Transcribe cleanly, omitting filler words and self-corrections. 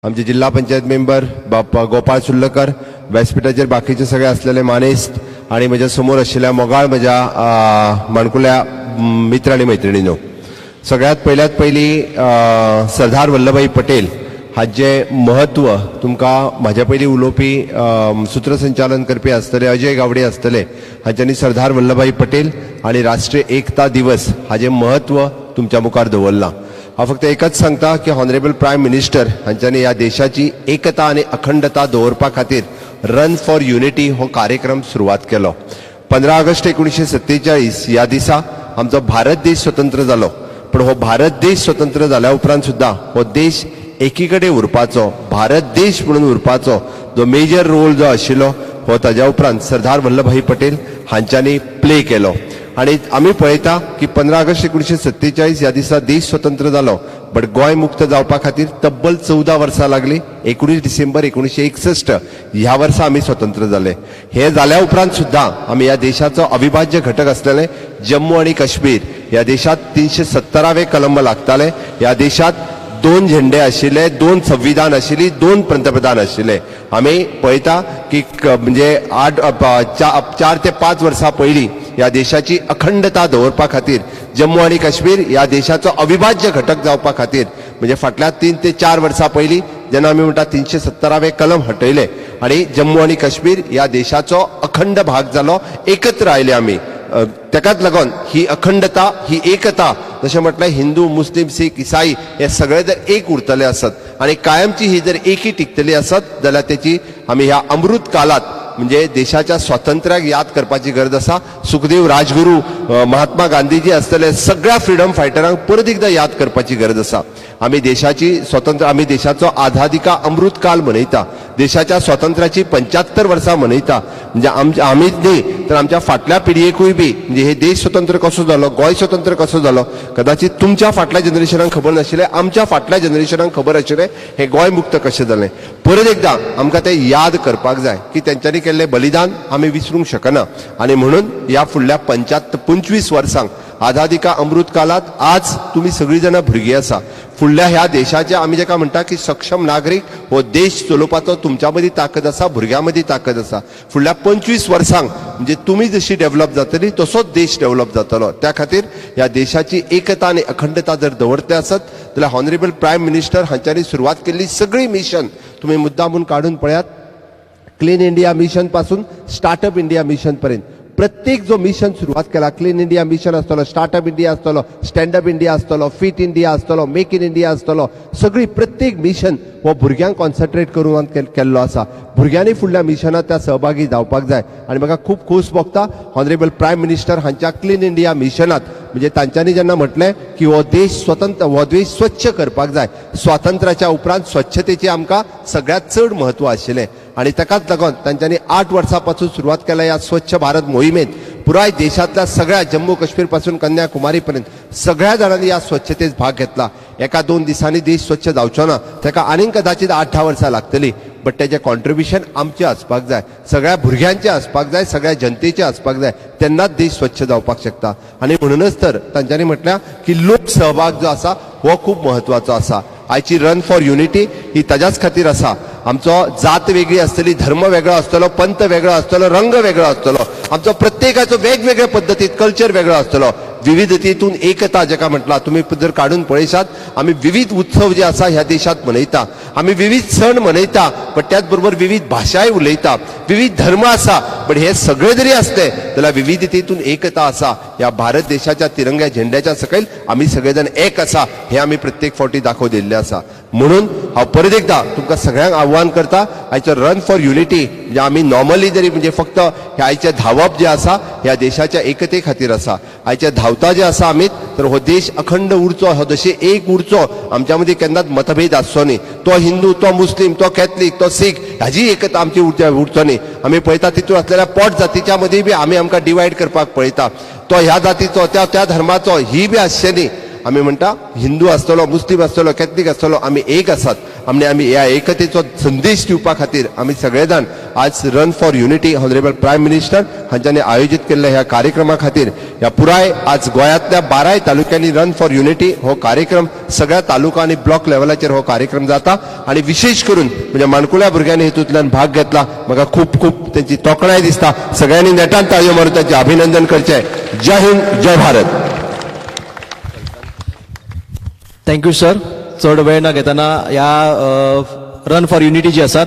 आमचे जिल्हा पंचायत मेंबर बाप्पा गोपाळ सुर्लकर, व्यासपीठाचेर बाकीचे सगळे आसलेले मानेस्त आणि म्हज्या समोर आशिल्ल्या मोगाळ म्हज्या माणकुल्या मित्र आनी मैत्रिणीनो, सगळ्यात पयल्यात पयली सरदार वल्लभभाई पटेल हाजें म्हत्व तुमकां म्हाज्या पयलीं उलोवपी सूत्रसंचालन करपी आसतले अजय गावडे आसतले. हांच्यांनी सरदार वल्लभभाई पटेल आनी राष्ट्रीय एकता दिवस हाजें म्हत्व तुमच्या मुखार दवरलां. हांव फक्त एकच सांगता की ऑनरेबल प्रायम मिनिस्टर हांच्यांनी ह्या देशाची एकता आनी अखंडता दवरपा खातीर रन फॉर युनिटी हो कार्यक्रम सुरवात केलो. 15 ऑगस्ट 1947 ह्या दिसा आमचो भारत देश स्वतंत्र जालो, पण हो भारत देश स्वतंत्र जाल्या उपरांत सुद्दां हो देश एकी कडेन उरपाचो, भारत देश म्हणून उरपाचो जो मेजर रोल जो आशिल्लो, हो ताज्या उपरांत सरदार वल्लभाई पटेल हांच्यांनी प्ले केलो. आनी आमी पळयता की 15 ऑगस्ट 1947 ह्या दिसा देश स्वतंत्र जालो, बट गोंय मुक्त जावपा खातीर तब्बल 14 वर्सां लागली. 19 डिसेंबर 1961 ह्या वर्सा आमी स्वतंत्र जाले. हे जाल्या उपरांत सुद्दां आमी ह्या देशाचो अविभाज्य घटक आसलेले जम्मू आनी काश्मीर ह्या देशात 370वे कलम लागताले. ह्या देशात दोन झेंडे आशिल्ले, दोन संविधान आशिल्ली, दोन पंतप्रधान आशिल्ले. आमी पळयता की म्हणजे आठ 4 ते 5 वर्सां पयलीं ह्या देशाची अखंडता दवरपा खातीर, जम्मू आनी काश्मीर ह्या देशाचो अविभाज्य घटक जावपा खातीर, म्हणजे फाटल्या 3 ते 4 वर्सां पयलीं जेन्ना आमी म्हणटा 370वे कलम हटयले आनी जम्मू आनी काश्मीर ह्या देशाचो अखंड भाग जालो, एकत्र आयले आमी. तेकाच लागून ही अखंडता, ही एकता, जशें म्हटलें, हिंदू, मुस्लीम, सीख, इसाई हे सगळे जर एक उरतले आसत आनी कायमची ही जर एकी टिकतली आसत जाल्यार तेची आमी ह्या अमृत कालात, म्हणजे देशाच्या स्वातंत्र्याक याद करपाची गरज आसा. सुखदेव, राजगुरू, महात्मा गांधीजी आसतले, सगळ्या फ्रिडम फायटरांक परत एकदां याद करपाची गरज आसा. आमी देशाची स्वतंत्र, आमी देशाचो आझादी का अमृत काल मनयता, देशाच्या स्वातंत्र्याची 75 वर्सां मनयता. म्हणजे आमच्या, आमीच न्ही तर आमच्या फाटल्या पिढयेकूय बी, म्हणजे हे देश स्वतंत्र कसो जालो, गोंय स्वतंत्र कसो जालो, कदाचित तुमच्या फाटल्या जनरेशनाक खबर नाशिल्लें, आमच्या फाटल्या जनरेशनाक खबर आशिल्लें हे गोंय मुक्त कशें जालें. परत एकदां आमकां तें याद करपाक जाय की तेंच्यांनी केल्लें बलिदान आमी विसरूंक शकना. आनी म्हणून ह्या फुडल्या 75 25 वर्सांक आझादी का अमृत कालात आज तुमी सगळीं जाणां भुरगीं आसा. फुडल्या ह्या देशाचे आमी जेका म्हणटा की सक्षम नागरीक, हो देश चलोवपाचो तुमच्या मदीं ताकद आसा, भुरग्यां मदीं ताकद आसा. फुडल्या 25 वर्सांक म्हणजे तुमी जशी डेव्हलप जातली तसोच देश डेव्हलप जातलो. त्या खातीर ह्या देशाची एकता आनी अखंडता जर दवरतले आसत जाल्यार ऑनरेबल प्रायम मिनिस्टर हांच्यांनी सुरवात केल्ली सगळी मिशन तुमी मुद्दामून काडून पळयात. क्लीन इंडिया मिशन पासून स्टार्टअप इंडिया मिशन पर्यंत प्रत्येक जो मिशन सुरवात केला, क्लीन इंडिया मिशन आसतलो, स्टार्टअप इंडिया आसतलो, स्टँडअप इंडिया आसतलो, फिट इंडिया आसतलो, मेक इन इंडिया आसतलो, सगळी प्रत्येक मिशन हो भुरग्यांक कॉन्सन्ट्रेट करून केल्लो आसा. भुरग्यांनी फुडल्या मिशनात त्या सहभागी जावपाक जाय. आनी म्हाका खूब खोस भोगता ऑनरेबल प्रायम मिनिस्टर हांच्या क्लीन इंडिया मिशनात, म्हणजे तांच्यांनी जेन्ना म्हटलें की हो देश स्वतंत्र, हो देश स्वच्छ करपाक जाय. स्वातंत्र्याच्या उपरांत स्वच्छतेची आमकां सगळ्यात चड म्हत्व आशिल्लें आनी ताकाच लागून तांच्यांनी 8 वर्सां पासून सुरवात केल्या. ह्या स्वच्छ भारत मोहिमेत पुराय देशांतल्या सगळ्या जम्मू काश्मीर पासून कन्याकुमारी पर्यंत सगळ्या जाणांनी ह्या स्वच्छतेत भाग घेतला. एका दोन दिसांनी देश स्वच्छ जावचो ना, ताका आनीक कदाचित 8-10 वर्सां लागतली, बट तेजें कॉन्ट्रिब्युशन आमचें आसपाक जाय, सगळ्या भुरग्यांचें आसपाक जाय, सगळ्या जनतेचें आसपाक जाय, तेन्नाच देश स्वच्छ जावपाक शकता. आनी म्हणूनच तर तांच्यांनी म्हटल्या की लोक सहभाग जो आसा हो खूब म्हत्वाचो आसा. आयची रन फॉर युनिटी ही ताज्याच खातीर आसा. आमचो जात वेगळी आसतली, धर्म वेगळो आसतलो, पंथ वेगळो आसतलो, रंग वेगळो आसतलो, आमचो प्रत्येकाचो वेगवेगळ्या पद्दतीत कल्चर वेगळो आसतलो. विविधतेतून एकता जेका म्हटला, तुमी जर काडून पळयशात, आमी विविध उत्सव जे आसा ह्या देशात मनयता, आमी विविध सण मनयता, पण त्याच बरोबर विविध भाशाय उलयता, विविध धर्म आसा. पण हे सगळे जरी असले जाल्यार विविधतेतून एकता आसा. ह्या भारत देशाच्या तिरंग्या झेंड्याच्या सकयल आमी सगळे जाण एक आसा हे आमी प्रत्येक फावटी दाखोवन दिल्ले आसा. म्हणून हांव परत एकदां तुमकां सगळ्यांक आव्हान करता, आयचो रन फॉर युनिटी म्हणजे आमी नॉर्मली जरी, म्हणजे फक्त हे आयचें धांवप जें आसा ह्या देशाच्या एकते खातीर आसा. आयचे धांवता जे आसा आमी, तर हो देश अखंड उरचो, हो देश एक उरचो, आमच्या मदीं केन्नाच मतभेद आसचो न्ही. तो हिंदू, तो मुस्लीम, तो कॅथलीक, तो सीख, हाजी एकता आमची उरचो न्ही. आमी पळयता, तितून आसलेल्या पोट जातीच्या मदीं बी आमी आमकां डिवायड करपाक पळयता. तो ह्या जातीचो, त्या त्या धर्माचो, ही बी आसचें न्ही. आमी म्हणटा, हिंदू आसतलो, मुस्लीम आसतलो, कॅथलीक आसतलो, आमी एक आसात. आनी आमी ह्या एकतेचो संदेश दिवपा खातीर आमी सगळे जाण आज Run for Unity, Honourable Prime Minister हांच्यांनी आयोजीत केल्ल्या ह्या कार्यक्रमा खातीर, ह्या पुराय आज गोंयांतल्या बाराय तालुक्यांनी रन फॉर युनिटी हो कार्यक्रम, सगळ्या तालुका आनी ब्लॉक लेवलाचेर हो कार्यक्रम जाता. आनी विशेश करून म्हणजे माणकुल्या भुरग्यांनी हितूंतल्यान भाग घेतला. म्हाका खूब खूब तेंची तोखणाय दिसता. सगळ्यांनी नेटान ताळयो मारून तांचें अभिनंदन करचें. जय हिंद, जय भारत. Thank you sir. चड वेळ न घेतना ह्या रन फॉर युनिटी जी आसा.